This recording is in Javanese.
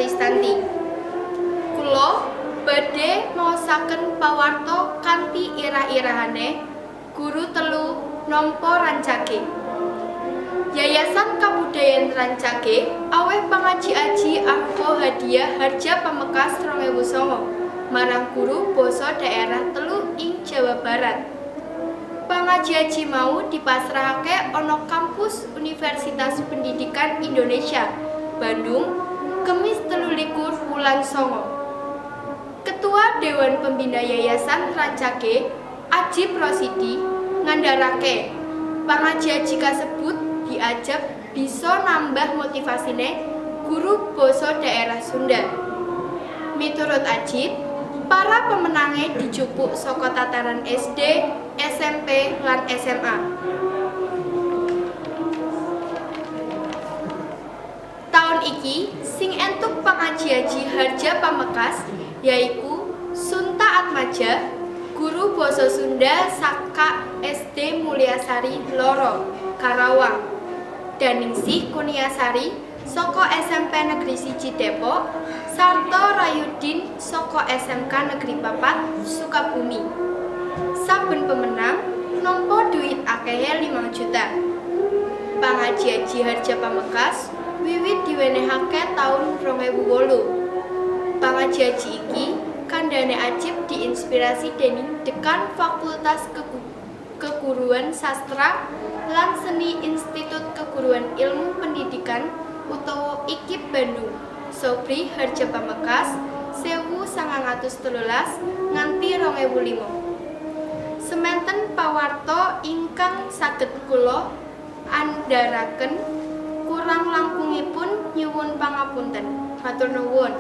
Ristanti. Kula badhe maosaken pawarta kanthi irah-irahane guru telu nampa rancage. Yayasan Kabudayan Rancage aweh pangaji-aji arupa hadiah Harja Pamekas 2009 marang guru basa daerah telu ing Jawa Barat. Pangaji-aji mau dipasrahake ana kampus Universitas Pendidikan Indonesia, Bandung, Kemis 23 wulan 9. Ketua Dewan Pembina Yayasan Rancage, Ajip Rosidi, ngandharake pangaji-aji kasebut diajab bisa nambah motivasine guru basa daerah Sunda. Miturut Ajip, para pemenange dijupuk saka tataran SD, SMP, lan SMA. Taun iki sing entuk pangaji-aji Harja Pamekas yaiku Sunta Atmaja, guru basa Sunda saka SD Mulyasari 2, Karawang. Daningsih Kurniasari saka SMP Negeri 1 Depok, sarta Rayudin saka SMK Negeri 4 Sukabumi. Saben pemenang nampa duit akehe 5 juta. Pangaji-aji Harja Pamekas wiwit diwenehake taun 2008. Pangaji-aji iki kandhane Ajip diinspirasi dening Dekan Fakultas Keguruan Sastra lan Seni Institut Keguruan Ilmu Pendidikan utawa IKIP Bandung, Sobri Hardjapamekas 1913 nganti 2005. Sementen pawarta ingkang saged kula andharaken, kurang langkungipun nyuwun pangapunten. Matur nuwun.